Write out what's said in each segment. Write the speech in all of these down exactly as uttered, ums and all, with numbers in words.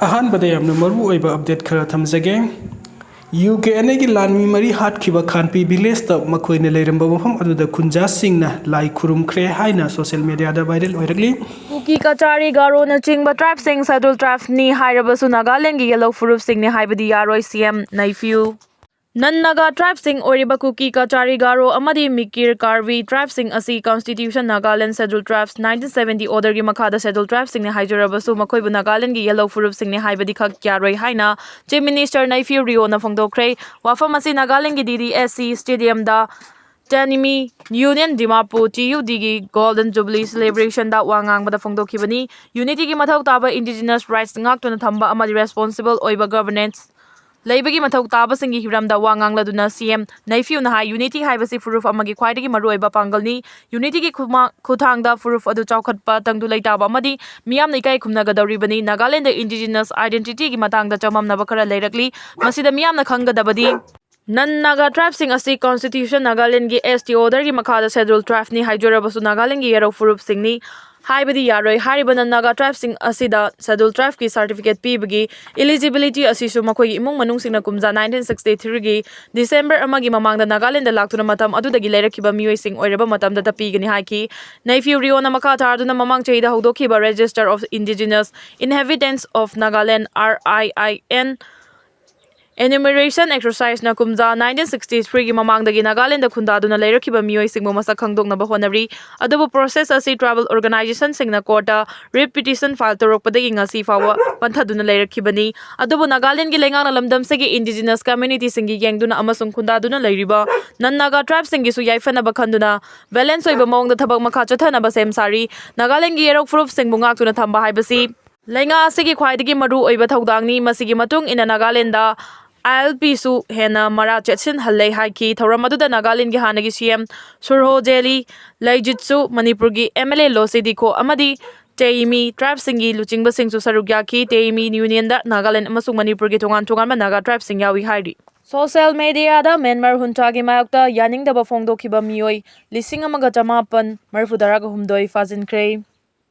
ꯑꯍꯥꯟꯕꯗ ꯌꯥꯝꯅ ꯃꯔꯨ ꯑꯣꯏꯕ ꯑꯞꯗꯦꯠ ꯈꯔ ꯊꯝꯖꯒꯦ꯫ ꯌꯨ ꯀꯦ ꯑꯦꯟ ꯑꯦꯒꯤ ꯂꯥꯟꯃꯤ ꯃꯔꯤ ꯍꯥꯠꯈꯤꯕ ꯈꯥꯟꯄꯤ ꯚꯤꯂꯦꯖꯇ ꯃꯈꯣꯏꯅ ꯂꯩꯔꯝꯕ ꯃꯐꯝ ꯑꯗꯨꯗ ꯈꯨꯟꯖꯥꯁꯤꯡꯅ ꯂꯥꯏ ꯈꯨꯔꯨꯝꯈ꯭ꯔꯦ ꯍꯥꯏꯅ ꯁꯣꯁꯤꯌꯦꯜ ꯃꯦꯗꯤꯌꯥꯗ ꯚꯥꯏꯔꯦꯜ ꯑꯣꯏꯔꯛꯂꯤ꯫ ꯀꯨꯀꯤ, ꯀꯆꯥꯔꯤ, ꯒꯥꯔꯣꯅꯆꯤꯡꯕ ꯇ꯭ꯔꯥꯏꯕꯁꯤꯡ ꯁꯦꯗ꯭ꯌꯨꯜ ꯇ꯭ꯔꯥꯏꯕꯅꯤ ꯍꯥꯏꯔꯕꯁꯨ ꯅꯥꯒꯥꯂꯦꯟꯒꯤ ꯌꯦꯜꯂꯣ ꯐꯨꯔꯨꯞꯁꯤꯡꯅꯤ ꯍꯥꯏꯕꯗꯤ ꯌꯥꯔꯣꯏ, ꯁꯤ ꯑꯦꯝ ꯅꯩꯐꯤꯌꯨ꯫ ꯅꯟ ꯅꯥꯒꯥ ꯇ꯭ꯔꯥꯏꯕꯁꯤꯡ ꯑꯣꯏꯔꯤꯕ ꯀꯨꯀꯤ, ꯀꯆꯥꯔꯤ, ꯒꯥꯔꯣ ꯑꯃꯗꯤ ꯃꯤꯀꯤꯔ, ꯀꯥꯔꯕꯤ ꯇ꯭ꯔꯥꯏꯕꯁꯤꯡ ꯑꯁꯤ ꯀꯟꯁꯇꯤꯇ꯭ꯌꯨꯁꯟ ꯅꯥꯒꯥꯂꯦꯟ ꯁꯦꯗ꯭ꯌꯨꯜ ꯇ꯭ꯔꯥꯏꯕꯁ ꯅꯥꯏꯟꯇꯤꯟ ꯁꯚꯦꯟꯇꯤ ꯑꯣꯔꯗꯔꯒꯤ ꯃꯈꯥꯗ ꯁꯦꯗ꯭ꯌꯨꯜ ꯇ꯭ꯔꯥꯏꯕꯁꯤꯡꯅꯤ ꯍꯥꯏꯖꯔꯕꯁꯨ ꯃꯈꯣꯏꯕꯨ ꯅꯥꯒꯥꯂꯦꯟꯒꯤ ꯌꯦꯜꯂꯣ ꯐꯨꯔꯨꯞꯁꯤꯡꯅꯤ ꯍꯥꯏꯕꯗꯤ ꯈꯛ ꯌꯥꯔꯣꯏ ꯍꯥꯏꯅ ꯆꯤꯐ ꯃꯤꯅꯤꯁꯇꯔ ꯅꯩꯐꯤꯌꯨ ꯔꯤꯑꯣꯅ ꯐꯣꯡꯗꯣꯛꯈ꯭ꯔꯦ꯫ ꯋꯥꯐꯝ ꯑꯁꯤ ꯅꯥꯒꯥꯂꯦꯟꯒꯤ ꯗꯤ ꯗꯤ ꯑꯦꯁ ꯁꯤ ꯁ꯭ꯇꯦꯗꯤꯌꯝꯗ Tenyimi union Dimapur, T U ꯗꯤꯒꯤ ꯒꯣꯜꯗꯟ ꯖꯨꯕꯤꯂꯤ ꯁꯦꯂꯦꯕ꯭ꯔꯦꯁꯟꯗ ꯋꯥ ꯉꯥꯡꯕꯗ ꯐꯣꯡꯗꯣꯛꯈꯤꯕꯅꯤ꯫ ꯌꯨꯅꯤꯇꯤꯒꯤ ꯃꯊꯧ ꯇꯥꯕ ꯏꯟꯗꯤꯖꯤꯅꯁ ꯔꯥꯏꯠꯁ ꯉꯥꯛꯇꯨꯅ ꯊꯝꯕ ꯑꯃꯗꯤ ꯔꯦꯁꯄꯣꯟꯁꯤꯕꯜ ꯑꯣꯏꯕ ꯒꯚꯔꯅꯦꯟꯁ ꯂꯩꯕꯒꯤ ꯃꯊꯧ ꯇꯥꯕꯁꯤꯡꯒꯤ ꯍꯤꯔꯝꯗ ꯋꯥ ꯉꯥꯡꯂꯗꯨꯅ ꯁꯤ ꯑꯦꯝ ꯅꯩꯐꯤꯌꯨꯅ ꯍꯥꯏ, ꯌꯨꯅꯤꯇꯤ ꯍꯥꯏꯕꯁꯤ ꯐꯨꯔꯨꯞ ꯑꯃꯒꯤ ꯈ꯭ꯋꯥꯏꯗꯒꯤ ꯃꯔꯨꯑꯣꯏꯕ ꯄꯥꯡꯒꯜꯅꯤ꯫ ꯌꯨꯅꯤꯇꯤꯒꯤ ꯈꯨꯃꯥ-, ꯈꯨꯠꯊꯥꯡꯗ ꯐꯨꯔꯨꯞ ꯑꯗꯨ ꯆꯥꯎꯈꯠꯄ, ꯇꯪꯗꯨ ꯂꯩꯇꯥꯕ ꯑꯃꯗꯤ ꯃꯤꯌꯥꯝꯅ ꯏꯀꯥꯏ ꯈꯨꯝꯅꯒꯗꯧꯔꯤꯕꯅꯤ꯫ ꯅꯥꯒꯥꯂꯦꯟꯗ ꯏꯟꯗꯤꯖꯤꯅꯁ ꯑꯥꯏꯗꯦꯟꯇꯤꯇꯤꯒꯤ ꯃꯇꯥꯡꯗ ꯆꯃꯝꯅꯕ ꯈꯔ ꯂꯩꯔꯛꯂꯤ꯫ ꯃꯁꯤꯗ ꯃꯤꯌꯥꯝꯅ ꯈꯪꯒꯗꯕꯗꯤ, ꯅꯟ ꯅꯥꯒꯥ ꯇ꯭ꯔꯥꯏꯕꯁꯤꯡ ꯑꯁꯤ ꯀꯟꯁꯇꯤꯇ꯭ꯌꯨꯁꯟ ꯅꯥꯒꯥꯂꯦꯟꯒꯤ ꯑꯦꯁ ꯇꯤ ꯑꯣꯔꯗꯔꯒꯤ ꯃꯈꯥꯗ ꯁꯦꯗ꯭ꯌꯨꯜ ꯇ꯭ꯔꯥꯏꯕꯅꯤ ꯍꯥꯏꯖꯔꯕꯁꯨ ꯅꯥꯒꯥꯂꯦꯟꯒꯤ ꯌꯦꯔꯧ ꯐꯨꯔꯨꯞꯁꯤꯡꯅꯤ ꯍꯥꯏꯕꯗꯤ ꯌꯥꯔꯣꯏ꯫ ꯍꯥꯏꯔꯤꯕ ꯅꯟ ꯅꯥꯒꯥ ꯇ꯭ꯔꯥꯏꯕꯁꯤꯡ ꯑꯁꯤꯗ ꯁꯦꯗ꯭ꯌꯨꯜ ꯇ꯭ꯔꯥꯏꯕꯀꯤ ꯁꯥꯔꯇꯤꯐꯤꯀꯦꯠ ꯄꯤꯕꯒꯤ ꯏꯂꯤꯖꯤꯕꯤꯂꯤꯇꯤ ꯑꯁꯤꯁꯨ ꯃꯈꯣꯏꯒꯤ ꯏꯃꯨꯡ ꯃꯅꯨꯡꯁꯤꯡꯅ ꯀꯨꯝꯖꯥ ꯅꯥꯏꯟꯇꯤꯟ ꯁꯤꯛꯁꯇꯤ ꯊ꯭ꯔꯤꯒꯤ ꯗꯤꯁꯦꯝꯕꯔ ꯑꯃꯒꯤ ꯃꯃꯥꯡꯗ ꯅꯥꯒꯥꯂꯦꯟꯗ ꯂꯥꯛꯇꯨꯅ ꯃꯇꯝ ꯑꯗꯨꯗꯒꯤ ꯂꯩꯔꯛꯈꯤꯕ ꯃꯤꯑꯣꯏꯁꯤꯡ ꯑꯣꯏꯔꯕ ꯃꯇꯝꯗꯇ ꯄꯤꯒꯅꯤ ꯍꯥꯏꯈꯤ꯫ ꯅꯩꯐꯤꯌꯨ ꯔꯤꯑꯣꯅ ꯃꯈꯥ ꯊꯥꯗꯨꯅ ꯃꯃꯥꯡ ꯆꯍꯤꯗ ꯍꯧꯗꯣꯛꯈꯤꯕ Register of Indigenous Inhabitants of Nagaland, R I I N, Enumeration Exercise ꯅ ꯀꯨꯝꯖꯥ ꯅꯥꯏꯟꯇꯤꯟ ꯁꯤꯛꯁꯇꯤ ꯊ꯭ꯔꯤꯒꯤ ꯃꯃꯥꯡꯗꯒꯤ ꯅꯥꯒꯥꯂꯦꯟꯗ ꯈꯨꯟꯗꯥꯗꯨꯅ ꯂꯩꯔꯛꯈꯤꯕ ꯃꯤꯑꯣꯏꯁꯤꯡꯕꯨ ꯃꯁꯛ ꯈꯪꯗꯣꯛꯅꯕ ꯍꯣꯠꯅꯔꯤ꯫ ꯑꯗꯨꯕꯨ ꯄ꯭ꯔꯣꯁꯦꯁ ꯑꯁꯤ ꯇ꯭ꯔꯥꯏꯕꯦꯜ ꯑꯣꯔꯒꯅꯥꯏꯖꯦꯁꯟꯁꯤꯡꯅ ꯀꯣꯔꯠꯇ ꯔꯤꯠ ꯄꯤꯇꯤꯁꯟ ꯐꯥꯏꯜ ꯇꯧꯔꯛꯄꯗꯒꯤ ꯉꯁꯤ ꯐꯥꯎꯕ ꯄꯟꯊꯗꯨꯅ ꯂꯩꯔꯛꯈꯤꯕꯅꯤ꯫ ꯑꯗꯨꯕꯨ ꯅꯥꯒꯥꯂꯦꯟꯒꯤ ꯂꯩꯉꯥꯛꯅ ꯂꯝꯗꯝꯁꯤꯒꯤ ꯏꯟꯗꯤꯖꯤꯅꯁ ꯀꯝꯃ꯭ꯌꯨꯅꯤꯇꯤꯁꯤꯡꯒꯤ ꯌꯦꯡꯗꯨꯅ ꯑꯃꯁꯨꯡ ꯈꯨꯟꯗꯥꯗꯨꯅ ꯂꯩꯔꯤꯕ ꯅꯟ ꯅꯥꯒꯥ ꯇ꯭ꯔꯥꯏꯕꯁꯤꯡꯒꯤꯁꯨ ꯌꯥꯏꯐꯅꯕ ꯈꯟꯗꯨꯅ ꯕꯦꯂꯦꯟꯁ ꯑꯣꯏꯕ ꯃꯑꯣꯡꯗ ꯊꯕꯛ ꯃꯈꯥ ꯆꯠꯊꯅꯕ ꯁꯦꯝ ꯁꯥꯔꯤ꯫ ꯅꯥꯒꯥꯂꯦꯟꯒꯤ ꯌꯦꯔꯧ ꯐꯨꯔꯨꯞꯁꯤꯡꯕꯨ ꯉꯥꯛꯇꯨꯅ ꯊꯝꯕ ꯍꯥꯏꯕꯁꯤ ꯂꯩꯉꯥꯛ ꯑꯁꯤꯒꯤ ꯈ꯭ꯋꯥꯏꯗꯒꯤ ꯃꯔꯨ ꯑꯣꯏꯕ ꯊꯧꯗꯥꯡꯅꯤ꯫ ꯃꯁꯤꯒꯤ ꯃꯇꯨꯡ ꯏꯟꯅ ꯅꯥꯒꯥꯂꯦꯟꯗ ꯑꯥꯏ ꯑꯦꯜ ꯄꯤꯁꯨ ꯍꯦꯟꯅ ꯃꯔꯥ ꯆꯦꯠꯁꯤꯟꯍꯜꯂꯦ ꯍꯥꯏꯈꯤ꯫ ꯊꯧꯔꯝ ꯑꯗꯨꯗ ꯅꯥꯒꯥꯂꯦꯟꯒꯤ ꯍꯥꯟꯅꯒꯤ ꯁꯤ ꯑꯦꯝ ꯁꯨꯔꯍꯣ ꯖꯦꯂꯤ ꯂꯩꯖꯤꯠꯁꯨ, ꯃꯅꯤꯄꯨꯔꯒꯤ ꯑꯦꯝ ꯑꯦꯜ ꯑꯦ ꯂꯣꯁꯤ ꯗꯤꯈꯣ ꯑꯃꯗꯤ ꯇꯦꯏꯃꯤ ꯇ꯭ꯔꯥꯏꯕꯁꯤꯡꯒꯤ ꯂꯨꯆꯤꯡꯕꯁꯤꯡꯁꯨ ꯁꯔꯨꯛ ꯌꯥꯈꯤ꯫ ꯇꯦꯏꯃꯤ ꯌꯨꯅꯤꯌꯟꯗ ꯅꯥꯒꯥꯂꯦꯟ ꯑꯃꯁꯨꯡ ꯃꯅꯤꯄꯨꯔꯒꯤ ꯇꯣꯉꯥꯟ ꯇꯣꯉꯥꯟꯕ ꯅꯥꯒꯥ ꯇ꯭ꯔꯥꯏꯕꯁꯤꯡ ꯌꯥꯎꯏ ꯍꯥꯏꯔꯤ꯫ ꯁꯣꯁꯤꯌꯦꯜ ꯃꯦꯗꯤꯌꯥꯗ ꯃ꯭ꯌꯥꯟꯃꯥꯔ ꯍꯨꯟꯊꯥꯒꯤ ꯃꯥꯌꯣꯛꯇ ꯌꯥꯅꯤꯡꯗꯕ ꯐꯣꯡꯗꯣꯛꯈꯤꯕ ꯃꯤꯑꯣꯏ ꯂꯤꯁꯤꯡ ꯑꯃꯒ ꯆꯃꯥꯄꯟ ꯃꯔꯤꯐꯨ ꯇꯔꯥꯒ ꯍꯨꯝꯗꯣꯏ ꯐꯥꯖꯤꯟꯈ꯭ꯔꯦ꯫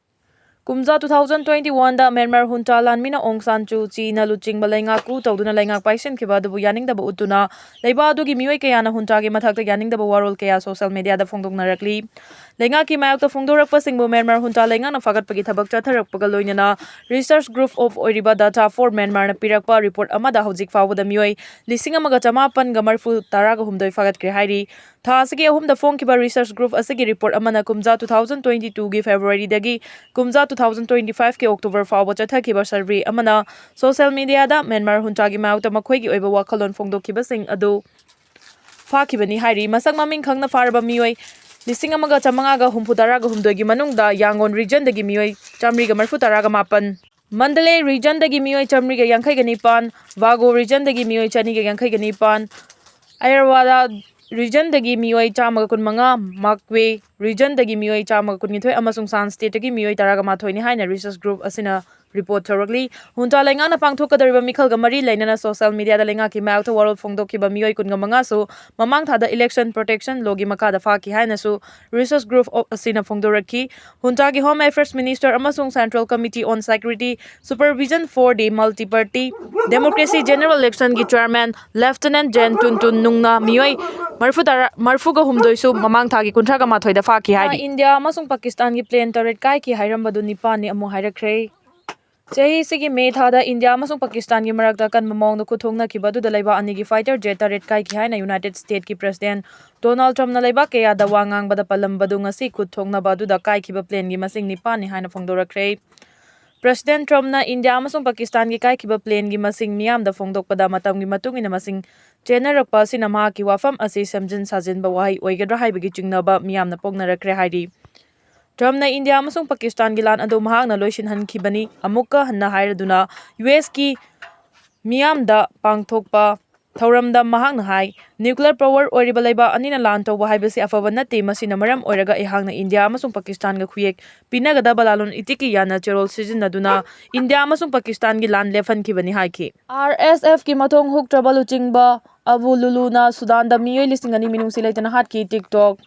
ꯀꯨꯝꯖꯥ two thousand twenty-one ꯗ ꯃ꯭ꯌꯥꯟꯃꯥꯔ ꯍꯨꯟꯇꯥ ꯂꯥꯟꯃꯤꯅ ꯑꯣꯡ ꯁꯥꯟ ꯁꯨ ꯆꯤꯅ ꯂꯨꯆꯤꯡꯕ ꯂꯩꯉꯥꯛꯄꯨ ꯇꯧꯗꯨꯅ ꯂꯩꯉꯥꯛ ꯄꯥꯏꯁꯤꯟꯈꯤꯕ ꯑꯗꯨꯕꯨ ꯌꯥꯅꯤꯡꯗꯕ ꯎꯠꯇꯨꯅ ꯂꯩꯕꯥꯛ ꯑꯗꯨꯒꯤ ꯃꯤꯑꯣꯏ ꯀꯌꯥꯅ ꯍꯨꯟꯇꯥꯒꯤ ꯃꯊꯛꯇ ꯌꯥꯅꯤꯡꯗꯕ ꯋꯥꯔꯣꯜ ꯀꯌꯥ ꯁꯣꯁꯤꯌꯦꯜ ꯃꯤꯗꯤꯌꯥꯗ ꯐꯣꯡꯗꯣꯛꯅꯔꯛꯂꯤ꯫ ꯂꯩꯉꯥꯛꯀꯤ ꯃꯥꯌꯣꯛꯇ ꯐꯣꯡꯗꯣꯔꯛꯄꯁꯤꯡꯕꯨ ꯃ꯭ꯌꯥꯟꯃꯥꯔ ꯍꯨꯟꯇꯥ ꯂꯩꯉꯥꯛꯅ ꯐꯥꯒꯠꯄꯒꯤ ꯊꯕꯛ ꯆꯠꯊꯔꯛꯄꯒ ꯂꯣꯏꯅꯅ ꯔꯤꯁꯔꯁ ꯒ꯭ꯔꯨꯞ ꯑꯣꯐ ꯑꯣꯏꯔꯤꯕ ꯗꯥꯇꯥ ꯐꯣꯔ ꯃ꯭ꯌꯥꯟꯃꯥꯔꯅ ꯄꯤꯔꯛꯄ ꯔꯤꯄꯣꯔꯠ ꯑꯃꯗ ꯍꯧꯖꯤꯛ ꯐꯥꯎꯕꯗ ꯃꯤꯑꯣꯏ ꯂꯤꯁꯤꯡ ꯑꯃꯒ ꯆꯃꯥꯄꯟꯒ ꯃꯔꯤꯐꯨ ꯇꯔꯥꯒ ꯍꯨꯝꯗꯣꯏ ꯐꯥꯒꯠꯈ꯭ꯔꯦ ꯍꯥꯏꯔꯤ꯫ ꯊꯥ ꯑꯁꯤꯒꯤ ꯑꯍꯨꯝꯗ ꯐꯣꯡꯈꯤꯕ ꯔꯤꯁꯔꯁ ꯒ꯭ꯔꯨꯞ ꯑꯁꯤꯒꯤ ꯔꯤꯄꯣꯔꯠ ꯑꯃꯅ ꯀꯨꯝꯖꯥ two thousand twenty-two ꯒꯤ ꯐꯦꯕ꯭ꯔꯨꯋꯥꯔꯤꯗꯒꯤ ꯀꯨꯝꯖꯥ two thousand twenty-five ꯀꯤ ꯑꯣꯛꯇꯣꯕꯔ ꯐꯥꯎꯕ ꯆꯠꯊꯈꯤꯕ ꯁꯔꯚꯦ ꯑꯃꯅ ꯁꯣꯁꯤꯌꯦꯜ ꯃꯤꯗꯤꯌꯥꯗ ꯃ꯭ꯌꯥꯟꯃꯥꯔ ꯍꯨꯟꯇꯥꯒꯤ ꯃꯥꯌꯣꯛꯇ ꯃꯈꯣꯏꯒꯤ ꯑꯣꯏꯕ ꯋꯥꯈꯜꯂꯣꯟ ꯐꯣꯡꯗꯣꯛꯈꯤꯕꯁꯤꯡ ꯑꯗꯨ ꯐꯥꯈꯤꯕꯅꯤ ꯍꯥꯏꯔꯤ꯫ ꯃꯁꯛ ꯃꯃꯤꯡ ꯈꯪꯅ ꯐꯥꯔꯕ ꯃꯤꯑꯣꯏ ꯂꯤꯁꯤꯡ ꯑꯃꯒ ꯆꯥꯃꯉꯥꯒ ꯍꯨꯝꯐꯨ ꯇꯔꯥꯒ ꯍꯨꯝꯗꯣꯏꯒꯤ ꯃꯅꯨꯡꯗ ꯌꯥꯡꯒꯣꯟ ꯔꯤꯖꯟꯗꯒꯤ ꯃꯤꯑꯣꯏ ꯆꯥꯃꯔꯤꯒ ꯃꯔꯤꯐꯨ ꯇꯔꯥꯒ ꯃꯥꯄꯟ, ꯃꯟꯗꯂꯦ ꯔꯤꯖꯟꯗꯒꯤ ꯃꯤꯑꯣꯏ ꯆꯥꯃꯔꯤꯒ ꯌꯥꯡꯈꯩꯒ ꯅꯤꯄꯥꯟ, ꯕꯥꯒꯣ ꯔꯤꯖꯟꯗꯒꯤ ꯃꯤꯑꯣꯏ ꯆꯅꯤꯒ ꯌꯥꯡꯈꯩꯒ ꯅꯤꯄꯥꯟ, ꯑꯌꯔꯋꯥꯗꯥ ꯔꯤꯖꯟꯗꯒꯤ ꯃꯤꯑꯣꯏ ꯆꯥꯝꯃꯒ ꯀꯨꯟꯃꯉꯥ, ꯃꯥꯛꯋꯦ ꯔꯤꯖꯟꯗꯒꯤ ꯃꯤꯑꯣꯏ ꯆꯥꯝꯃꯒ ꯀꯨꯟꯅꯤꯊꯣꯏ ꯑꯃꯁꯨꯡ ꯁꯥꯟ ꯁ꯭ꯇꯦꯠꯇꯒꯤ ꯃꯤꯑꯣꯏ ꯇꯔꯥꯒ ꯃꯥꯊꯣꯏꯅꯤ ꯍꯥꯏꯅ ꯔꯤꯁꯔꯁ ꯒ꯭ꯔꯨꯞ ꯑꯁꯤꯅ ꯔꯤꯄꯣꯔꯠ ꯇꯧꯔꯛꯂꯤ꯫ ꯍꯨꯟꯇꯥ ꯂꯩꯉꯥꯛꯅ ꯄꯥꯡꯊꯣꯛꯀꯗꯧꯔꯤꯕ ꯃꯤꯈꯜꯒ ꯃꯔꯤ ꯂꯩꯅꯅ ꯁꯣꯁꯤꯌꯦꯜ ꯃꯤꯗꯤꯌꯥꯗ ꯂꯩꯉꯥꯛꯀꯤ ꯃꯥꯌꯣꯛꯇ ꯋꯥꯔꯣꯜ ꯐꯣꯡꯗꯣꯛꯈꯤꯕ ꯃꯤꯑꯣꯏ ꯀꯨꯟꯒ ꯃꯉꯥꯁꯨ ꯃꯃꯥꯡ ꯊꯥꯗ ꯏꯂꯦꯛꯁꯟ ꯄ꯭ꯔꯣꯇꯦꯛꯁꯟ ꯂꯣꯒꯤ ꯃꯈꯥꯗ ꯐꯥꯈꯤ ꯍꯥꯏꯅꯁꯨ ꯔꯤꯁꯔꯁ ꯒ꯭ꯔꯨꯞ ꯑꯁꯤꯅ ꯐꯣꯡꯗꯣꯔꯛꯈꯤ꯫ ꯍꯨꯟꯇꯥꯒꯤ ꯍꯣꯝ ꯑꯦꯐꯤꯌꯔꯁ ꯃꯤꯅꯤꯁꯇꯔ ꯑꯃꯁꯨꯡ ꯁꯦꯟꯇ꯭ꯔꯦꯜ ꯀꯃꯤꯇꯤ ꯑꯣꯟ ꯁꯦꯀ꯭ꯌꯨꯔꯤꯇꯤ ꯁꯨꯄꯔꯚꯤꯖꯟ ꯐꯣꯔ ꯗꯤ ꯃꯜꯇꯤꯄꯥꯔꯇꯤ ꯗꯦꯃꯣꯀ꯭ꯔꯦꯁꯤ ꯖꯦꯅꯔꯦꯜ ꯏꯂꯦꯛꯁꯟꯒꯤ ꯆꯦꯌꯔꯃꯦꯟ ꯂꯦꯐꯇꯤꯅꯦꯟꯠ ꯖꯦꯟ ꯇꯨꯟ ꯇꯨꯟ ꯅꯨꯡꯅ ꯃꯤꯑꯣꯏ ꯃꯔꯤꯐꯨ ꯇꯔꯥ, ꯃꯔꯤꯐꯨꯒ ꯍꯨꯝꯗꯣꯏꯁꯨ ꯃꯃꯥꯡ ꯊꯥꯒꯤ ꯀꯨꯟꯊ꯭ꯔꯥꯒ ꯃꯥꯊꯣꯏꯗ ꯐꯥꯈꯤ ꯍꯥꯏꯔꯤ꯫ ꯏꯟꯗꯤꯌꯥ ꯑꯃꯁꯨꯡ ꯄꯥꯀꯤꯁꯇꯥꯟꯒꯤ ꯄ꯭ꯂꯦꯟ ꯇꯔꯦꯠ ꯀꯥꯏꯈꯤ ꯍꯥꯏꯔꯝꯕꯗꯨ ꯅꯤꯄꯥꯟꯅꯤ ꯑꯃꯨꯛ ꯍꯥꯏꯔꯛꯈ꯭ꯔꯦ꯫ ꯆꯍꯤꯁꯤꯒꯤ ꯃꯦ ꯊꯥꯗ ꯏꯟꯗꯤꯌꯥ ꯑꯃꯁꯨꯡ ꯄꯥꯀꯤꯁꯇꯥꯟꯒꯤ ꯃꯔꯛꯇ ꯑꯀꯟꯕ ꯃꯑꯣꯡꯗ ꯈꯨꯠ ꯊꯣꯛꯅꯈꯤꯕ ꯑꯗꯨꯗ ꯂꯩꯕꯥꯛ ꯑꯅꯤꯒꯤ ꯐꯥꯏꯇꯔ ꯖꯦꯠ ꯇꯔꯦꯠ ꯀꯥꯏꯈꯤ ꯍꯥꯏꯅ ꯌꯨꯅꯥꯏꯇꯦꯗ ꯁ꯭ꯇꯦꯠꯀꯤ ꯄ꯭ꯔꯦꯁꯤꯗꯦꯟꯠ ꯗꯣꯅꯥꯜꯗ ꯇ꯭ꯔꯝꯞꯅ ꯂꯩꯕꯥꯛ ꯀꯌꯥꯗ ꯋꯥ ꯉꯥꯡꯕꯗ ꯄꯜꯂꯝꯕꯗꯨ ꯉꯁꯤ ꯈꯨꯠ ꯊꯣꯛꯅꯕ ꯑꯗꯨꯗ ꯀꯥꯏꯈꯤꯕ ꯄ꯭ꯂꯦꯟꯒꯤ ꯃꯁꯤꯡ ꯅꯤꯄꯥꯟꯅꯤ ꯍꯥꯏꯅ ꯐꯣꯡꯗꯣꯔꯛꯈ꯭ꯔꯦ꯫ ꯄ꯭ꯔꯦꯁꯤꯗꯦꯟꯠ ꯇ꯭ꯔꯝꯞꯅ ꯏꯟꯗꯤꯌꯥ ꯑꯃꯁꯨꯡ ꯄꯥꯀꯤꯁꯇꯥꯟꯒꯤ ꯀꯥꯏꯈꯤꯕ ꯄ꯭ꯂꯦꯟꯒꯤ ꯃꯁꯤꯡ ꯃꯤꯌꯥꯝꯗ ꯐꯣꯡꯗꯣꯛꯄꯗ ꯃꯇꯝꯒꯤ ꯃꯇꯨꯡ ꯏꯟꯅ ꯃꯁꯤꯡ ꯆꯦꯟꯅꯔꯛꯄ ꯑꯁꯤꯅ ꯃꯍꯥꯛꯀꯤ ꯋꯥꯐꯝ ꯑꯁꯤ ꯁꯦꯝꯖꯤꯟ ꯁꯥꯖꯤꯟꯕ ꯋꯥꯍꯩ ꯑꯣꯏꯒꯗ꯭ꯔꯥ ꯍꯥꯏꯕꯒꯤ ꯆꯤꯡꯅꯕ ꯃꯤꯌꯥꯝꯅ ꯄꯣꯛꯅꯔꯛꯈ꯭ꯔꯦ ꯍꯥꯏꯔꯤ꯫ ꯇ꯭ꯔꯝꯞꯅ ꯏꯟꯗꯤꯌꯥ ꯑꯃꯁꯨꯡ ꯄꯥꯀꯤꯁꯇꯥꯟꯒꯤ ꯂꯥꯟ ꯑꯗꯨ ꯃꯍꯥꯛꯅ ꯂꯣꯏꯁꯤꯟꯍꯟꯈꯤꯕꯅꯤ ꯑꯃꯨꯛꯀ ꯍꯟꯅ ꯍꯥꯏꯔꯗꯨꯅ ꯌꯨ ꯑꯦꯁꯀꯤ ꯃꯤꯌꯥꯝꯗ ꯄꯥꯡꯊꯣꯛꯄ ꯊꯧꯔꯝꯗ ꯃꯍꯥꯛꯅ ꯍꯥꯏ, "ꯅ꯭ꯌꯨꯀ꯭ꯂꯤꯌꯔ ꯄꯥꯋꯔ ꯑꯣꯏꯔꯤꯕ ꯂꯩꯕꯥꯛ ꯑꯅꯤꯅ ꯂꯥꯟ ꯇꯧꯕ ꯍꯥꯏꯕꯁꯤ ꯑꯐꯕ ꯅꯠꯇꯦ꯫ ꯃꯁꯤꯅ ꯃꯔꯝ ꯑꯣꯏꯔꯒ ꯑꯩꯍꯥꯛꯅ ꯏꯟꯗꯤꯌꯥ ꯑꯃꯁꯨꯡ ꯄꯥꯀꯤꯁꯇꯥꯟꯒ ꯈꯨꯌꯦꯛ ꯄꯤꯅꯒꯗꯕ ꯂꯥꯂꯣꯟ ꯏꯇꯤꯛꯀꯤ ꯌꯥꯅꯆꯦꯔꯣꯜ ꯁꯤꯖꯤꯟꯅꯗꯨꯅ ꯏꯟꯗꯤꯌꯥ ꯑꯃꯁꯨꯡ ꯄꯥꯀꯤꯁꯇꯥꯟꯒꯤ ꯂꯥꯟ ꯂꯦꯞꯍꯟꯈꯤꯕꯅꯤ" ꯍꯥꯏꯈꯤ꯫ ꯑꯥꯔ ꯑꯦꯁ ꯑꯦꯐꯀꯤ ꯃꯊꯣꯡ ꯍꯨꯛꯇ꯭ꯔꯕ ꯂꯨꯆꯤꯡꯕ ꯑꯕꯨ ꯂꯨꯂꯨꯅ ꯁꯨꯗꯥꯟꯗ ꯃꯤꯑꯣꯏ ꯂꯤꯁꯤꯡ ꯑꯅꯤ ꯃꯤꯅꯨꯡꯁꯤ ꯂꯩꯇꯅ ꯍꯥꯠꯈꯤ꯫ ꯇꯤꯛꯇꯣꯛ꯫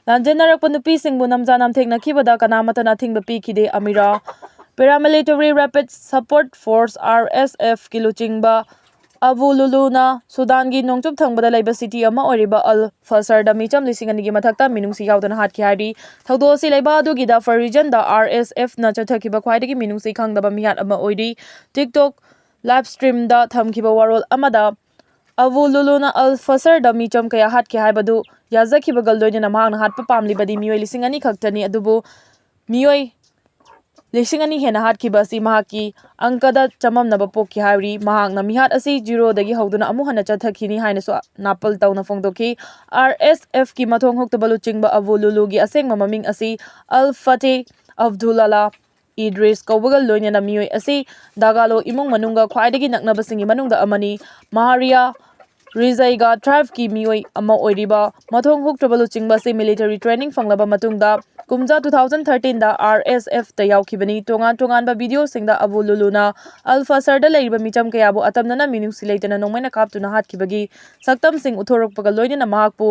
ꯂꯥꯟꯖꯦꯟꯅꯔꯛꯄ ꯅꯨꯄꯤꯁꯤꯡꯕꯨ ꯅꯝꯖꯥ ꯅꯝꯊꯦꯛꯅꯈꯤꯕꯗ ꯀꯅꯥꯃꯠꯇꯅ ꯑꯊꯤꯡꯕ ꯄꯤꯈꯤꯗꯦ꯫ ꯑꯃꯤꯔꯥ Paramilitary Rapid Support Force, R S F, ꯀꯤ ꯂꯨꯆꯤꯡꯕ ꯑꯕꯨ ꯂꯨꯂꯨꯅ ꯁꯨꯗꯥꯟꯒꯤ ꯅꯣꯡꯆꯨꯞ ꯊꯪꯕꯗ ꯂꯩꯕ ꯁꯤꯇꯤ ꯑꯃ ꯑꯣꯏꯔꯤꯕ ꯑꯜ ꯐꯁꯔꯗ ꯃꯤꯆꯝ ꯂꯤꯁꯤꯡ ꯑꯅꯤꯒꯤ ꯃꯊꯛꯇ ꯃꯤꯅꯨꯡꯁꯤ ꯌꯥꯎꯗꯅ ꯍꯥꯠꯈꯤ ꯍꯥꯏꯔꯤ꯫ ꯊꯧꯗꯣꯛ ꯑꯁꯤ ꯂꯩꯕꯥꯛ ꯑꯗꯨꯒꯤ ꯗꯥꯐꯔ ꯔꯤꯖꯟꯗ R S F ꯅ ꯆꯠꯊꯈꯤꯕ ꯈ꯭ꯋꯥꯏꯗꯒꯤ ꯃꯤꯅꯨꯡꯁꯤ ꯈꯪꯗꯕ ꯃꯤꯍꯥꯠ ꯑꯃ ꯑꯣꯏꯔꯤ꯫ TikTok ꯂꯥꯏꯚ ꯁ꯭ꯇ꯭ꯔꯤꯝꯗ ꯊꯝꯈꯤꯕ ꯋꯥꯔꯣꯜ ꯑꯃꯗ ꯑꯕꯨ ꯂꯨꯂꯨꯅ ꯑꯜ ꯐꯁꯔꯗ ꯃꯤꯆꯝ ꯀꯌꯥ ꯍꯥꯠꯈꯤ ꯍꯥꯏꯕꯗꯨ ꯌꯥꯖꯈꯤꯕꯒ ꯂꯣꯏꯅꯅ ꯃꯍꯥꯛꯅ ꯍꯥꯠꯄ ꯄꯥꯝꯂꯤꯕꯗꯤ ꯃꯤꯑꯣꯏ ꯂꯤꯁꯤꯡ ꯑꯅꯤ ꯈꯛꯇꯅꯤ, ꯑꯗꯨꯕꯨ ꯃꯤꯑꯣꯏ ꯂꯤꯁꯤꯡ ꯑꯅꯤ ꯍꯦꯟꯅ ꯍꯥꯠꯈꯤꯕ ꯑꯁꯤ ꯃꯍꯥꯛꯀꯤ ꯑꯪꯀꯗ ꯆꯃꯝꯅꯕ ꯄꯣꯛꯈꯤ ꯍꯥꯏꯔꯤ꯫ ꯃꯍꯥꯛꯅ ꯃꯤꯍꯥꯠ ꯑꯁꯤ ꯖꯤꯔꯣꯗꯒꯤ ꯍꯧꯗꯨꯅ ꯑꯃꯨꯛ ꯍꯟꯅ ꯆꯠꯊꯈꯤꯅꯤ ꯍꯥꯏꯅꯁꯨ ꯅꯥꯄꯜ ꯇꯧꯅ ꯐꯣꯡꯗꯣꯛꯈꯤ꯫ R S F ꯀꯤ ꯃꯊꯣꯡ ꯍꯨꯛꯇꯕ ꯂꯨꯆꯤꯡꯕ ꯑꯕꯨ ꯂꯨꯂꯨꯒꯤ ꯑꯁꯦꯡꯕ ꯃꯃꯤꯡ ꯑꯁꯤ ꯑꯜ ꯐꯇꯦ ꯑꯕꯗꯨꯜꯂꯥ ꯏꯗ꯭ꯔꯤꯁ ꯀꯧꯕꯒ ꯂꯣꯏꯅꯅ ꯃꯤꯑꯣꯏ ꯑꯁꯤ ꯗꯥꯒꯥꯂꯣ ꯏꯃꯨꯡ ꯃꯅꯨꯡꯒ ꯈ꯭ꯋꯥꯏꯗꯒꯤ ꯅꯛꯅꯕꯁꯤꯡꯒꯤ ꯃꯅꯨꯡꯗ ꯑꯃꯅꯤ꯫ ꯃꯍꯥꯔꯤꯌꯥ ꯔꯤꯖꯩꯒꯥ ꯇ꯭ꯔꯥꯏꯕꯀꯤ ꯃꯤꯑꯣꯏ ꯑꯃ ꯑꯣꯏꯔꯤꯕ ꯃꯊꯣꯡ ꯍꯨꯛꯇ꯭ꯔꯕ ꯂꯨꯆꯤꯡꯕ ꯑꯁꯤ ꯃꯤꯂꯤꯇꯔꯤ ꯇ꯭ꯔꯦꯅꯤꯡ ꯐꯪꯂꯕ ꯃꯇꯨꯡꯗ ꯀꯨꯝꯖꯥ two thousand thirteen ꯗ R S F ꯇ ꯌꯥꯎꯈꯤꯕꯅꯤ꯫ ꯇꯣꯉꯥꯟ ꯇꯣꯉꯥꯟꯕ ꯚꯤꯗꯤꯑꯣꯁꯤꯡꯗ ꯑꯕꯨ ꯂꯨꯂꯨꯅ ꯑꯜ ꯐꯁꯔꯗ ꯂꯩꯔꯤꯕ ꯃꯤꯆꯝ ꯀꯌꯥꯕꯨ ꯑꯇꯝꯅꯅ ꯃꯤꯅꯨꯡꯁꯤ ꯂꯩꯇꯅ ꯅꯣꯡꯃꯩꯅ ꯀꯥꯞꯇꯨꯅ ꯍꯥꯠꯈꯤꯕꯒꯤ ꯁꯛꯇꯝꯁꯤꯡ ꯎꯠꯊꯣꯔꯛꯄꯒ ꯂꯣꯏꯅꯅ ꯃꯍꯥꯛꯄꯨ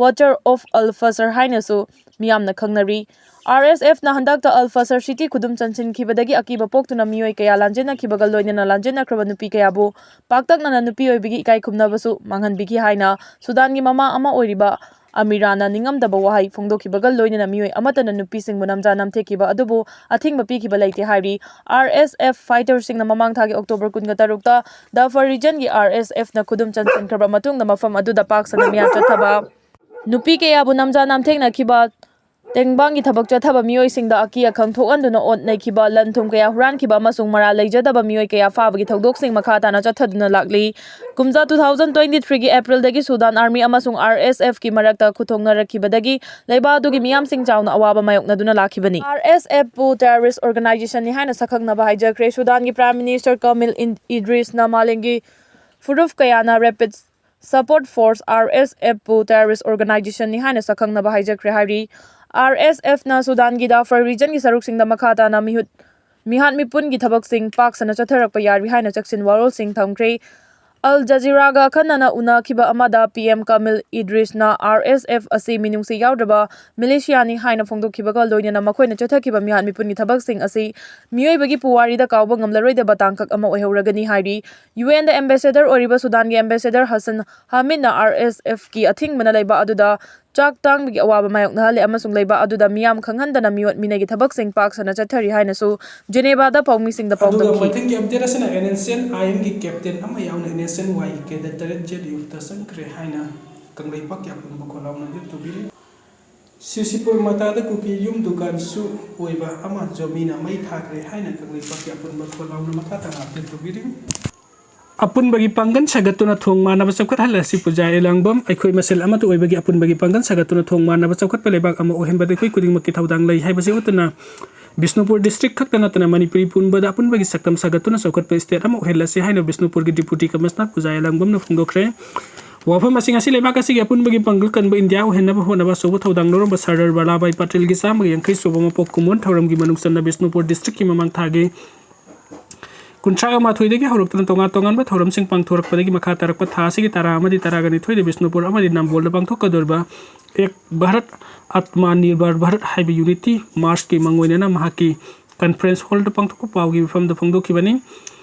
Watcher of Al Fasr ꯍꯥꯏꯅꯁꯨ ꯃꯤꯌꯥꯝꯅ ꯈꯪꯅꯔꯤ꯫ R S F ꯅ ꯍꯟꯗꯛꯇ ꯑꯜ ꯐꯁꯔ ꯁꯤꯇꯤ ꯈꯨꯗꯨꯝ ꯆꯟꯁꯤꯟꯈꯤꯕꯗꯒꯤ ꯑꯀꯤꯕ ꯄꯣꯛꯇꯨꯅ ꯃꯤꯑꯣꯏ ꯀꯌꯥ ꯂꯥꯟꯖꯦꯟꯅꯈꯤꯕꯒ ꯂꯣꯏꯅꯅ ꯂꯥꯟꯖꯦꯟꯅꯈ꯭ꯔꯕ ꯅꯨꯄꯤ ꯀꯌꯥꯕꯨ ꯄꯥꯛꯇꯛꯅꯅ ꯅꯨꯄꯤ ꯑꯣꯏꯕꯒꯤ ꯏꯀꯥꯏ ꯈꯨꯝꯅꯕꯁꯨ ꯃꯥꯡꯍꯟꯕꯤꯈꯤ ꯍꯥꯏꯅ ꯁꯨꯗꯥꯟꯒꯤ ꯃꯃꯥ ꯑꯃ ꯑꯣꯏꯔꯤꯕ ꯑꯃꯤꯔꯥꯅ ꯅꯤꯡꯉꯝꯗꯕ ꯋꯥꯍꯩ ꯐꯣꯡꯗꯣꯛꯈꯤꯕꯒ ꯂꯣꯏꯅꯅ ꯃꯤꯑꯣꯏ ꯑꯃꯠꯇꯅ ꯅꯨꯄꯤꯁꯤꯡꯕꯨ ꯅꯝꯖꯥ ꯅꯝꯊꯦꯛꯈꯤꯕ ꯑꯗꯨꯕꯨ ꯑꯊꯤꯡꯕ ꯄꯤꯈꯤꯕ ꯂꯩꯇꯦ ꯍꯥꯏꯔꯤ꯫ R S F fighter ꯁꯤꯡꯅ ꯃꯃꯥꯡ ꯊꯥꯒꯤ October ꯀꯨꯟꯒ ꯇꯔꯨꯛꯇ ꯗꯥꯐꯔ ꯔꯤꯖꯟꯒꯤ R S F ꯅ ꯈꯨꯗꯨꯝ ꯆꯟꯁꯤꯟꯈ꯭ꯔꯕ ꯃꯇꯨꯡꯗ ꯃꯐꯝ ꯑꯗꯨꯗ ꯄꯥꯛ ꯁꯟꯅ ꯃꯤꯌꯥꯝ ꯆꯠꯊꯕ, ꯅꯨꯄꯤ ꯀꯌꯥꯕꯨ ꯅꯝꯖꯥ ꯅꯝꯊꯦꯛꯅꯈꯤꯕ, ꯇꯦꯡꯕꯥꯡꯒꯤ ꯊꯕꯛ ꯆꯠꯊꯕ ꯃꯤꯑꯣꯏꯁꯤꯡꯗ ꯑꯀꯤ ꯑꯈꯪ ꯊꯣꯛꯍꯟꯗꯨꯅ ꯑꯣꯠ ꯅꯩꯈꯤꯕ, ꯂꯟ ꯊꯨꯝ ꯀꯌꯥ ꯍꯨꯔꯥꯟꯈꯤꯕ ꯑꯃꯁꯨꯡ ꯃꯔꯥꯜ ꯂꯩꯖꯗꯕ ꯃꯤꯑꯣꯏ ꯀꯌꯥ ꯐꯥꯕꯒꯤ ꯊꯧꯗꯣꯛꯁꯤꯡ ꯃꯈꯥ ꯇꯥꯅ ꯆꯠꯊꯗꯨꯅ ꯂꯥꯛꯂꯤ꯫ ꯀꯨꯝꯖꯥ two thousand twenty three ꯒꯤ April ꯗꯒꯤ ꯁꯨꯗꯥꯟ Army ꯑꯃꯁꯨꯡ R S F ꯀꯤ ꯃꯔꯛꯇ ꯈꯨꯊꯣꯡꯅꯔꯛꯈꯤꯕꯗꯒꯤ ꯂꯩꯕꯥꯛ ꯑꯗꯨꯒꯤ ꯃꯤꯌꯥꯝꯁꯤꯡ ꯆꯥꯎꯅ ꯑꯋꯥꯕ ꯃꯥꯌꯣꯛꯅꯗꯨꯅ ꯂꯥꯛꯈꯤꯕꯅꯤ꯫ R S F ꯄꯨ terrorist organization ꯅꯤ ꯍꯥꯏꯅ ꯁꯛꯈꯪꯅꯕ ꯍꯥꯏꯖꯈ꯭ꯔꯦ꯫ ꯁꯨꯗꯥꯟꯒꯤ Prime Minister Kamil ꯏꯟ-, ꯏꯗ꯭ꯔꯤꯁꯅ ꯃꯥꯂꯦꯝꯒꯤ ꯐꯨꯔꯨꯞ ꯀꯌꯥꯅ Rapid Support Force, R S F ꯄꯨ terrorist organization ꯅꯤ ꯍꯥꯏꯅ ꯁꯛꯈꯪꯅꯕ ꯍꯥꯏꯖꯈ꯭ꯔꯦ ꯍꯥꯏꯔꯤ꯫ R S F ꯅ ꯁꯨꯗꯥꯟꯒꯤ ꯗꯥꯐꯔ ꯔꯤꯖꯟꯒꯤ ꯁꯔꯨꯛꯁꯤꯡꯗ ꯃꯈꯥ ꯇꯥꯅ ꯃꯤꯍꯨꯠ, ꯃꯤꯍꯥꯠ ꯃꯤꯄꯨꯟꯒꯤ ꯊꯕꯛꯁꯤꯡ ꯄꯥꯛ ꯁꯟꯅ ꯆꯠꯊꯔꯛꯄ ꯌꯥꯔꯤ ꯍꯥꯏꯅ ꯆꯦꯛꯁꯤꯟ ꯋꯥꯔꯣꯜꯁꯤꯡ ꯊꯝꯈ꯭ꯔꯦ꯫ ꯑꯜ ꯖꯖꯤꯔꯥꯒ ꯑꯈꯟꯅꯅ ꯎꯅꯈꯤꯕ ꯑꯃꯗ ꯄꯤ ꯑꯦꯝ ꯀꯥꯃꯤꯜ ꯏꯗ꯭ꯔꯤꯁꯅ ꯑꯥꯔ ꯑꯦꯁ ꯑꯦꯐ ꯑꯁꯤ ꯃꯤꯅꯨꯡꯁꯤ ꯌꯥꯎꯗ꯭ꯔꯕ ꯃꯤꯂꯤꯁꯤꯌꯥꯅꯤ ꯍꯥꯏꯅ ꯐꯣꯡꯗꯣꯛꯈꯤꯕꯒ ꯂꯣꯏꯅꯅ ꯃꯈꯣꯏꯅ ꯆꯠꯊꯈꯤꯕ ꯃꯤꯍꯥꯠ ꯃꯤꯄꯨꯟꯒꯤ ꯊꯕꯛꯁꯤꯡ ꯑꯁꯤ ꯃꯤꯑꯣꯏꯕꯒꯤ ꯄꯨꯋꯥꯔꯤꯗ ꯀꯥꯎꯕ ꯉꯝꯂꯔꯣꯏꯗꯕ ꯇꯥꯡꯀꯛ ꯑꯃ ꯑꯣꯏꯍꯧꯔꯒꯅꯤ ꯍꯥꯏꯔꯤ꯫ ꯌꯨ ꯑꯦꯟꯗ ꯑꯦꯝꯕꯦꯁꯦꯗꯔ ꯑꯣꯏꯔꯤꯕ ꯁꯨꯗꯥꯟꯒꯤ ꯑꯦꯝꯕꯦꯁꯦꯗꯔ ꯍꯁꯟ ꯍꯥꯃꯤꯗꯅ ꯑꯥꯔ ꯑꯦꯁ ꯑꯦꯐꯀꯤ ꯑꯊꯤꯡꯕꯅ ꯂꯩꯕ ꯑꯗꯨꯗ ꯆꯥꯛ ꯇꯥꯡꯕꯒꯤ ꯑꯋꯥꯕ ꯃꯥꯌꯣꯛꯅꯍꯜꯂꯦ ꯑꯃꯁꯨꯡ ꯂꯩꯕꯥꯛ ꯑꯗꯨꯗ ꯃꯤꯌꯥꯝ ꯈꯪꯍꯟꯗꯅ ꯃꯤꯑꯣꯠ ꯃꯤꯅꯩꯒꯤ ꯊꯕꯛꯁꯤꯡ ꯄꯥꯛ ꯁꯟꯅ ꯆꯠꯊꯔꯤ ꯍꯥꯏꯅꯁꯨ ꯖꯦꯅꯦꯚꯥꯗ ꯄꯥꯎꯃꯤꯁꯤꯡꯗ ꯑꯗꯨꯒ ꯄꯥꯎꯗꯝꯈꯤ꯫ ꯃꯊꯪꯒꯤ ꯑꯞꯗꯦꯠ ꯑꯁꯤꯅ ꯑꯦꯟ ꯑꯦꯁ ꯑꯦꯟ ꯑꯥꯏ ꯑꯦꯝꯒꯤ ꯀꯦꯞꯇꯦꯟ ꯑꯃ ꯌꯥꯎꯅ ꯑꯦꯟ ꯑꯦꯁ ꯑꯦꯟ ꯋꯥꯏꯒꯤ ꯀꯦꯗꯔ ꯇꯔꯦꯠ ꯖꯦꯠ ꯌꯨꯇ ꯆꯪꯈ꯭ꯔꯦ ꯍꯥꯏꯅ ꯀꯪꯂꯩꯄꯥꯛꯀꯤ ꯑꯄꯨꯟꯕ ꯈꯣꯜꯂꯥꯎꯅ ꯇꯧꯕꯤꯔꯤ꯫ ꯁꯤꯁꯤꯄꯨꯔ ꯃꯇꯥꯗ ꯀꯨꯀꯤ ꯌꯨꯝ ꯗꯨꯀꯥꯟꯁꯨ ꯑꯣꯏꯕ ꯑꯃ ꯖꯣꯃꯤꯅ ꯃꯩ ꯊꯥꯈ꯭ꯔꯦ ꯍꯥꯏꯅ ꯀꯪꯂꯩꯄꯥꯛꯀꯤ ꯑꯄꯨꯟꯕ ꯈꯣꯜꯂꯥꯎꯅ ꯃꯈꯥ ꯇꯥꯅ ꯑꯞꯗꯦꯠ ꯇꯧꯕꯤꯔꯤ꯫ ꯑꯄꯨꯟꯕꯒꯤ ꯄꯥꯡꯒꯜ ꯁꯥꯒꯠꯇꯨꯅ ꯊꯣꯡ ꯃꯥꯟꯅꯕ ꯆꯥꯎꯈꯠꯍꯜꯂꯁꯤ꯫ ꯄꯨꯖꯥ ꯏꯂꯥꯡꯕꯝ ꯑꯩꯈꯣꯏ ꯃꯁꯦꯜ ꯑꯃꯠꯇ ꯑꯣꯏꯕꯒꯤ ꯑꯄꯨꯟꯕꯒꯤ ꯄꯥꯡꯒꯜ ꯁꯥꯒꯠꯇꯨꯅ ꯊꯣꯡ ꯃꯥꯟꯅꯕ ꯆꯥꯎꯈꯠꯄ ꯂꯩꯕꯥꯛ ꯑꯃ ꯑꯣꯏꯍꯟꯕꯗ ꯑꯩꯈꯣꯏ ꯈꯨꯗꯤꯡꯃꯛꯀꯤ ꯊꯧꯗꯥꯡ ꯂꯩ ꯍꯥꯏꯕꯁꯤ ꯎꯠꯇꯨꯅ ꯕꯤꯁꯅꯨꯄꯨꯔ ꯗꯤꯁꯇ꯭ꯔꯤꯛ ꯈꯛꯇ ꯅꯠꯇꯅ ꯃꯅꯤꯄꯨꯔꯤ ꯄꯨꯝꯕꯗ ꯑꯄꯨꯟꯕꯒꯤ ꯁꯛꯇꯝ ꯁꯥꯒꯠꯇꯨꯅ ꯆꯥꯎꯈꯠꯄ ꯁ꯭ꯇꯦꯠ ꯑꯃ ꯑꯣꯏꯍꯜꯂꯁꯤ ꯍꯥꯏꯅ ꯕꯤꯁꯅꯨꯄꯨꯔꯒꯤ ꯗꯤꯄꯨꯇꯤ ꯀꯃꯤꯁꯅꯔ ꯄꯨꯖꯥ ꯏꯂꯥꯡꯕꯝꯅ ꯐꯣꯡꯗꯣꯛꯈ꯭ꯔꯦ꯫ ꯋꯥꯐꯝ ꯑꯁꯤꯡ ꯑꯁꯤ ꯂꯩꯕꯥꯛ ꯑꯁꯤꯒꯤ ꯑꯄꯨꯟꯕꯒꯤ ꯄꯥꯡꯒꯜ ꯀꯟꯕ ꯏꯟꯗꯤꯌꯥ ꯑꯣꯏꯍꯟꯅꯕ ꯍꯣꯠꯅꯕ ꯑꯆꯧꯕ ꯊꯧꯗꯥꯡ ꯂꯧꯔꯝꯕ ꯁꯔꯗꯥꯔ ꯚꯜꯂꯥꯚꯥꯏ ꯄꯇꯦꯜꯒꯤ ꯆꯥꯝꯃꯒ ꯌꯥꯡꯈꯩ ꯁꯨꯕ ꯃꯄꯣꯛ ꯀꯨꯝꯑꯣꯟ ꯊꯧꯔꯝꯒꯤ ꯃꯅꯨꯡ ꯆꯟꯅ ꯕꯤꯁꯅꯨꯄꯨꯔ ꯗꯤꯁꯇ꯭ꯔꯤꯛꯀꯤ ꯃꯃꯥꯡ ꯊꯥꯒꯤ ꯀꯨꯟꯊ꯭ꯔꯥꯒ ꯃꯥꯊꯣꯏꯗꯒꯤ ꯍꯧꯔꯛꯇꯨꯅ ꯇꯣꯉꯥꯟ ꯇꯣꯉꯥꯟꯕ ꯊꯧꯔꯝꯁꯤꯡ ꯄꯥꯡꯊꯣꯔꯛꯄꯗꯒꯤ ꯃꯈꯥ ꯇꯥꯔꯛꯄ ꯊꯥ ꯑꯁꯤꯒꯤ ꯇꯔꯥ ꯑꯃꯗꯤ ꯇꯔꯥꯒ ꯅꯤꯊꯣꯏꯗ ꯕꯤꯁꯅꯨꯄꯨꯔ ꯑꯃꯗꯤ ꯅꯝꯕꯣꯜꯗ ꯄꯥꯡꯊꯣꯛꯀꯗꯧꯔꯤꯕ ꯑꯦꯛ ꯚꯥꯔꯠ ꯑꯥꯠꯃ ꯅꯤꯔꯚꯔ ꯚꯥꯔꯠ ꯍꯥꯏꯕ ꯌꯨꯅꯤꯇꯤ ꯃꯥꯔꯆꯀꯤ ꯃꯥꯡꯑꯣꯏꯅꯅ ꯃꯍꯥꯛꯀꯤ ꯀꯟꯐ꯭ꯔꯦꯟꯁ ꯍꯣꯜꯗ ꯄꯥꯡꯊꯣꯛꯄ ꯄꯥꯎꯒꯤ ꯃꯤꯐꯝꯗ ꯐꯣꯡꯗꯣꯛꯈꯤꯕꯅꯤ꯫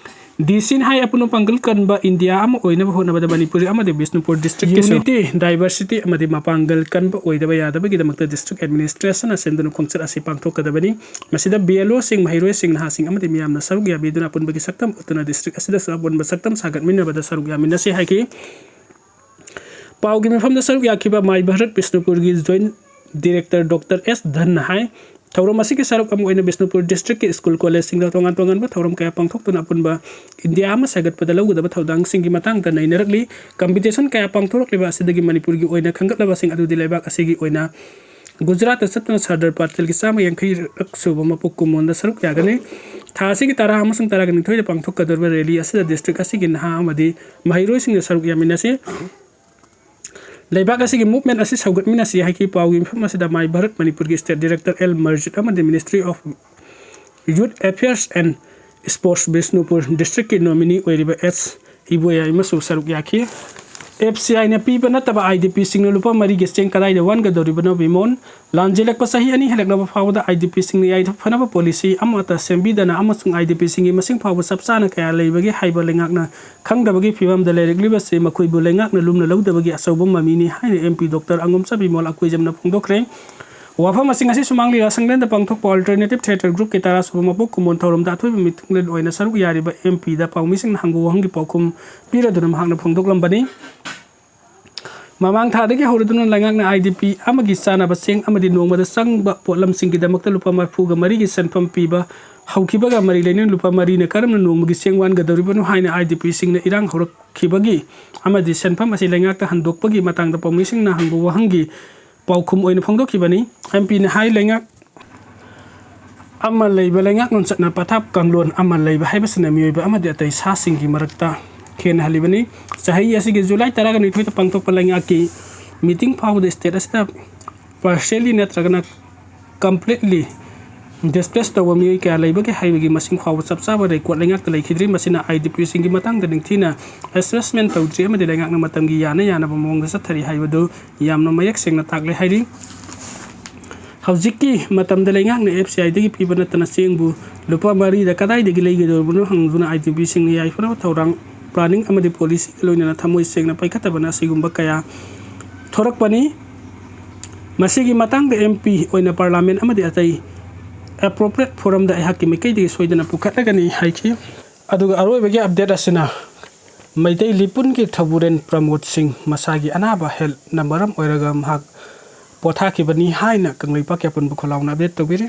ꯗꯤ ꯁꯤꯅ ꯍꯥꯏ, ꯑꯄꯨꯟꯕ ꯄꯥꯡꯒꯜ ꯀꯟꯕ ꯏꯟꯗꯤꯌꯥ ꯑꯃ ꯑꯣꯏꯅꯕ ꯍꯣꯠꯅꯕꯗ ꯃꯅꯤꯄꯨꯔ ꯑꯃꯗꯤ ꯕꯤꯁꯅꯨꯄꯨꯔ ꯗꯤꯁꯇ꯭ꯔꯤꯛꯀꯤꯁꯨ ꯌꯨꯅꯤꯇꯤ, ꯗꯥꯏꯚꯔꯁꯤꯇꯤ ꯑꯃꯗꯤ ꯃꯄꯥꯡꯒꯜ ꯀꯟꯕ ꯑꯣꯏꯗꯕ ꯌꯥꯗꯕꯒꯤꯗꯃꯛꯇ ꯗꯤꯁꯇ꯭ꯔꯤꯛ ꯑꯦꯗꯃꯤꯅꯤꯁꯇ꯭ꯔꯦꯁꯟꯅ ꯁꯤꯟꯗꯨꯅ ꯈꯣꯡꯆꯠ ꯑꯁꯤ ꯄꯥꯡꯊꯣꯛꯀꯗꯕꯅꯤ꯫ ꯃꯁꯤꯗ ꯕꯤ ꯑꯦꯜ ꯑꯣꯁꯤꯡ, ꯃꯍꯩꯔꯣꯏꯁꯤꯡ, ꯅꯍꯥꯁꯤꯡ ꯑꯃꯗꯤ ꯃꯤꯌꯥꯝꯅ ꯁꯔꯨꯛ ꯌꯥꯕꯤꯗꯨꯅ ꯑꯄꯨꯟꯕꯒꯤ ꯁꯛꯇꯝ ꯎꯠꯇꯨꯅ ꯗꯤꯁꯇ꯭ꯔꯤꯛ ꯑꯁꯤꯗꯁꯨ ꯑꯄꯨꯟꯕ ꯁꯛꯇꯝ ꯁꯥꯒꯠꯃꯤꯟꯅꯕꯗ ꯁꯔꯨꯛ ꯌꯥꯃꯤꯟꯅꯁꯤ ꯍꯥꯏꯈꯤ꯫ ꯄꯥꯎꯒꯤ ꯃꯤꯐꯝꯗ ꯁꯔꯨꯛ ꯌꯥꯈꯤꯕ ꯃꯥꯏ ꯚꯥꯔꯠ ꯕꯤꯁꯅꯨꯄꯨꯔꯒꯤ ꯖꯣꯏꯟꯠ ꯗꯤꯔꯦꯛꯇꯔ ꯗꯣꯛꯇꯔ ꯑꯦꯁ ꯙꯟꯅ ꯍꯥꯏ, ꯊꯧꯔꯝ ꯑꯁꯤꯒꯤ ꯁꯔꯨꯛ ꯑꯃ ꯑꯣꯏꯅ ꯕꯤꯁꯅꯨꯄꯨꯔ ꯗꯤꯁꯇ꯭ꯔꯤꯛꯀꯤ ꯁ꯭ꯀꯨꯜ ꯀꯣꯂꯦꯖꯁꯤꯡꯗ ꯇꯣꯉꯥꯟ ꯇꯣꯉꯥꯟꯕ ꯊꯧꯔꯝ ꯀꯌꯥ ꯄꯥꯡꯊꯣꯛꯇꯨꯅ ꯑꯄꯨꯟꯕ ꯏꯟꯗꯤꯌꯥ ꯑꯃ ꯁꯥꯒꯠꯄꯗ ꯂꯧꯒꯗꯕ ꯊꯧꯗꯥꯡꯁꯤꯡꯒꯤ ꯃꯇꯥꯡꯗ ꯅꯩꯅꯔꯛꯂꯤ꯫ ꯀꯝꯄꯤꯇꯤꯁꯟ ꯀꯌꯥ ꯄꯥꯡꯊꯣꯔꯛꯂꯤꯕ ꯑꯁꯤꯗꯒꯤ ꯃꯅꯤꯄꯨꯔꯒꯤ ꯑꯣꯏꯅ ꯈꯟꯒꯠꯂꯕꯁꯤꯡ ꯑꯗꯨꯗꯤ ꯂꯩꯕꯥꯛ ꯑꯁꯤꯒꯤ ꯑꯣꯏꯅ ꯒꯨꯖꯔꯥꯠꯇ ꯆꯠꯇꯨꯅ ꯁꯔꯗꯥꯔ ꯄꯇꯦꯜꯒꯤ ꯆꯥꯝꯃ ꯌꯥꯡꯈꯩꯔꯛ ꯁꯨꯕ ꯃꯄꯣꯛ ꯀꯨꯝꯑꯣꯟꯗ ꯁꯔꯨꯛ ꯌꯥꯒꯅꯤ꯫ ꯊꯥ ꯑꯁꯤꯒꯤ ꯇꯔꯥ ꯑꯃꯁꯨꯡ ꯇꯔꯥꯒ ꯅꯤꯊꯣꯏꯗ ꯄꯥꯡꯊꯣꯛꯀꯗꯧꯔꯤꯕ ꯔꯦꯂꯤ ꯑꯁꯤꯗ ꯗꯤꯁꯇ꯭ꯔꯤꯛ ꯑꯁꯤꯒꯤ ꯅꯍꯥ ꯑꯃꯗꯤ ꯃꯍꯩꯔꯣꯏꯁꯤꯡꯅ ꯁꯔꯨꯛ ꯌꯥꯃꯤꯟꯅꯁꯤ꯫ ꯂꯩꯕꯥꯛ ꯑꯁꯤꯒꯤ ꯃꯨꯚꯃꯦꯟꯠ ꯑꯁꯤ ꯁꯧꯒꯠꯃꯤꯟꯅꯁꯤ ꯍꯥꯏꯈꯤ꯫ ꯄꯥꯎꯒꯤ ꯃꯤꯐꯝ ꯑꯁꯤꯗ ꯃꯥꯏ ꯚꯥꯔꯠ ꯃꯅꯤꯄꯨꯔꯒꯤ ꯁ꯭ꯇꯦꯠ ꯗꯤꯔꯦꯛꯇꯔ ꯑꯦꯜ ꯃꯔꯖꯤꯠ ꯑꯃꯗꯤ ministry of youth affairs and sports Bishnupur ꯗꯤꯁꯇ꯭ꯔꯤꯛꯀꯤ ꯅꯣꯃꯤꯅꯤ ꯑꯣꯏꯔꯤꯕ ꯑꯦꯁ ꯏꯕꯣꯌꯥꯏꯃꯁꯨ ꯁꯔꯨꯛ ꯌꯥꯈꯤ꯫ ꯑꯦꯐ ꯁꯤ ꯑꯥꯏꯅ ꯄꯤꯕ ꯅꯠꯇꯕ ꯑꯥꯏ ꯗꯤ ꯄꯤꯁꯤꯡꯅ ꯂꯨꯄꯥ ꯃꯔꯤꯒꯤ ꯆꯦꯡ ꯀꯗꯥꯏꯗ ꯋꯥꯟꯒꯗꯧꯔꯤꯕꯅꯣ? ꯕꯤꯃꯣꯟ꯫ ꯂꯥꯟꯖꯦꯜꯂꯛꯄ ꯆꯍꯤ ꯑꯅꯤ ꯍꯦꯜꯂꯛꯂꯕ ꯐꯥꯎꯕꯗ ꯑꯥꯏ ꯗꯤ ꯄꯤꯁꯤꯡꯅ ꯌꯥꯏꯐꯅꯕ ꯄꯣꯂꯤꯁꯤ ꯑꯃꯠꯇ ꯁꯦꯝꯕꯤꯗꯅ ꯑꯃꯁꯨꯡ ꯑꯥꯏ ꯗꯤ ꯄꯤꯁꯤꯡꯒꯤ ꯃꯁꯤꯡ ꯐꯥꯎꯕ ꯆꯞ ꯆꯥꯅ ꯀꯌꯥ ꯂꯩꯕꯒꯦ ꯍꯥꯏꯕ ꯂꯩꯉꯥꯛꯅ ꯈꯪꯗꯕꯒꯤ ꯐꯤꯕꯝꯗ ꯂꯩꯔꯛꯂꯤꯕꯁꯤ ꯃꯈꯣꯏꯕꯨ ꯂꯩꯉꯥꯛꯅ ꯂꯨꯝꯅ ꯂꯧꯗꯕꯒꯤ ꯑꯆꯧꯕ ꯃꯃꯤꯅꯤ ꯍꯥꯏꯅ ꯑꯦꯝ ꯄꯤ ꯗꯣꯛꯇꯔ ꯑꯉꯣꯝꯆꯥ ꯕꯤꯃꯣꯜ ꯑꯀꯣꯏꯖꯝꯅ ꯐꯣꯡꯗꯣꯛꯈ꯭ꯔꯦ꯫ ꯋꯥꯐꯝ ꯑꯁꯤꯡ ꯑꯁꯤ ꯁꯨꯃꯥꯡ ꯂꯤꯂꯥ ꯁꯪꯂꯦꯟꯗ ꯄꯥꯡꯊꯣꯛꯄ Alternative Theatre Groupꯀꯤ ꯇꯔꯥꯁꯨꯕ ꯃꯄꯣꯛ ꯀꯨꯝꯑꯣꯟ ꯊꯧꯔꯝꯗ ꯑꯊꯣꯏꯕ ꯃꯤꯊꯨꯡꯂꯦꯟ ꯑꯣꯏꯅ ꯁꯔꯨꯛ ꯌꯥꯔꯤꯕ ꯑꯦꯝ ꯄꯤꯗ ꯄꯥꯎꯃꯤꯁꯤꯡꯅ ꯍꯪꯕ ꯋꯥꯍꯪꯒꯤ ꯄꯥꯎꯈꯨꯝ ꯄꯤꯔꯗꯨꯅ ꯃꯍꯥꯛꯅ ꯐꯣꯡꯗꯣꯛꯂꯝꯕꯅꯤ꯫ ꯃꯃꯥꯡ ꯊꯥꯗꯒꯤ ꯍꯧꯔꯗꯨꯅ ꯂꯩꯉꯥꯛꯅ ꯑꯥꯏ ꯗꯤ ꯄꯤ ꯑꯃꯒꯤ ꯆꯥꯅꯕ ꯆꯦꯡ ꯑꯃꯗꯤ ꯅꯣꯡꯃꯗ ꯆꯪꯕ ꯄꯣꯠꯂꯝꯁꯤꯡꯒꯤꯗꯃꯛꯇ ꯂꯨꯄꯥ ꯃꯔꯤꯐꯨꯒ ꯃꯔꯤꯒꯤ ꯁꯦꯟꯐꯝ ꯄꯤꯕ ꯍꯧꯈꯤꯕꯒ ꯃꯔꯤ ꯂꯩꯅꯅ ꯂꯨꯄꯥ ꯃꯔꯤꯅ ꯀꯔꯝꯅ ꯅꯣꯡꯃꯒꯤ ꯆꯦꯡ ꯋꯥꯟꯒꯗꯧꯔꯤꯕꯅꯣ ꯍꯥꯏꯅ ꯑꯥꯏ ꯗꯤ ꯄꯤꯁꯤꯡꯅ ꯏꯔꯥꯡ ꯍꯧꯔꯛꯈꯤꯕꯒꯤ ꯑꯃꯗꯤ ꯁꯦꯟꯐꯝ ꯑꯁꯤ ꯂꯩꯉꯥꯛꯇ ꯍꯟꯗꯣꯛꯄꯒꯤ ꯃꯇꯥꯡꯗ ꯄꯥꯎꯃꯤꯁꯤꯡꯅ ꯍꯪꯕ ꯋꯥꯍꯪꯒꯤ ꯄꯥꯎꯈꯨꯝ ꯑꯣꯏꯅ ꯐꯣꯡꯗꯣꯛꯈꯤꯕꯅꯤ꯫ ꯑꯦꯝ ꯄꯤꯅ ꯍꯥꯏ, ꯂꯩꯉꯥꯛ ꯑꯃ ꯂꯩꯕ ꯂꯩꯉꯥꯛ ꯂꯣꯟꯆꯠꯅ ꯄꯊꯥꯞ ꯀꯥꯡꯂꯣꯟ ꯑꯃ ꯂꯩꯕ ꯍꯥꯏꯕꯁꯤꯅ ꯃꯤꯑꯣꯏꯕ ꯑꯃꯗꯤ ꯑꯇꯩ ꯁꯥꯁꯤꯡꯒꯤ ꯃꯔꯛꯇ ꯈꯦꯠꯅꯍꯜꯂꯤꯕꯅꯤ꯫ ꯆꯍꯤ ꯑꯁꯤꯒꯤ ꯖꯨꯂꯥꯏ ꯇꯔꯥꯒ ꯅꯤꯊꯣꯏꯗ ꯄꯥꯡꯊꯣꯛꯄ ꯂꯩꯉꯥꯛꯀꯤ ꯃꯤꯇꯤꯡ ꯐꯥꯎꯕꯗ ꯁ꯭ꯇꯦꯠ ꯑꯁꯤꯗ partially ꯅꯠꯇ꯭ꯔꯒꯅ completely displace ꯇꯧꯕ ꯃꯤꯑꯣꯏ ꯀꯌꯥ ꯂꯩꯕꯒꯦ ꯍꯥꯏꯕꯒꯤ ꯃꯁꯤꯡ ꯐꯥꯎꯕ ꯆꯞ ꯆꯥꯕ ꯔꯦꯀꯣꯔꯗ ꯂꯩꯉꯥꯛꯇ ꯂꯩꯈꯤꯗ꯭ꯔꯤ꯫ ꯃꯁꯤꯅ ꯑꯥꯏ ꯗꯤ ꯄꯤꯁꯤꯡꯒꯤ ꯃꯇꯥꯡꯗ ꯅꯤꯡꯊꯤꯅ assessment ꯇꯧꯗ꯭ꯔꯤ ꯑꯃꯗꯤ ꯂꯩꯉꯥꯛꯅ ꯃꯇꯝꯒꯤ ꯌꯥꯅ ꯌꯥꯅꯕ ꯃꯑꯣꯡꯗ ꯆꯠꯊꯔꯤ ꯍꯥꯏꯕꯗꯨ ꯌꯥꯝꯅ ꯃꯌꯦꯛ ꯁꯦꯡꯅ ꯇꯥꯛꯂꯦ ꯍꯥꯏꯔꯤ꯫ ꯍꯧꯖꯤꯛꯀꯤ ꯃꯇꯝꯗ ꯂꯩꯉꯥꯛꯅ ꯑꯦꯐ ꯁꯤ ꯑꯥꯏꯗꯒꯤ ꯄꯤꯕ ꯅꯠꯇꯅ ꯆꯦꯡꯕꯨ ꯂꯨꯄꯥ ꯃꯔꯤꯗ ꯀꯗꯥꯏꯗꯒꯤ ꯂꯩꯒꯗꯧꯔꯤꯕꯅꯣ ꯍꯪꯗꯨꯅ ꯑꯥꯏ ꯗꯤ ꯄꯤꯁꯤꯡꯅ ꯌꯥꯏꯐꯅꯕ ꯊꯧꯔꯥꯡ planning ꯑꯃꯗꯤ policyꯒ ꯂꯣꯏꯅꯅ ꯊꯃꯣꯏ ꯁꯦꯡꯅ ꯄꯥꯏꯈꯠꯇꯕꯅ ꯑꯁꯤꯒꯨꯝꯕ ꯀꯌꯥ ꯊꯣꯔꯛꯄꯅꯤ꯫ ꯃꯁꯤꯒꯤ ꯃꯇꯥꯡꯗ ꯑꯦꯝ ꯄꯤ ꯑꯣꯏꯅ parliament ꯑꯃꯗꯤ ꯑꯇꯩ appropriate forumꯗ ꯑꯩꯍꯥꯛꯀꯤ ꯃꯥꯏꯀꯩꯗꯒꯤ ꯁꯣꯏꯗꯅ ꯄꯨꯈꯠꯂꯒꯅꯤ ꯍꯥꯏꯈꯤ꯫ ꯑꯗꯨꯒ ꯑꯔꯣꯏꯕꯒꯤ update ꯑꯁꯤꯅ ꯃꯩꯇꯩ ꯂꯤꯄꯨꯟꯒꯤ ꯊꯧꯕꯨꯔꯦꯟ ꯄ꯭ꯔꯃꯣꯗ ꯁꯤꯡ ꯃꯁꯥꯒꯤ ꯑꯅꯥꯕ healthꯅ ꯃꯔꯝ ꯑꯣꯏꯔꯒ ꯃꯍꯥꯛ ꯄꯣꯊꯥꯈꯤꯕꯅꯤ ꯍꯥꯏꯅ ꯀꯪꯂꯩꯄꯥꯛꯀꯤ ꯑꯄꯨꯟꯕ ꯈꯨꯜꯂꯥꯎꯅ update ꯇꯧꯕꯤꯔꯤ꯫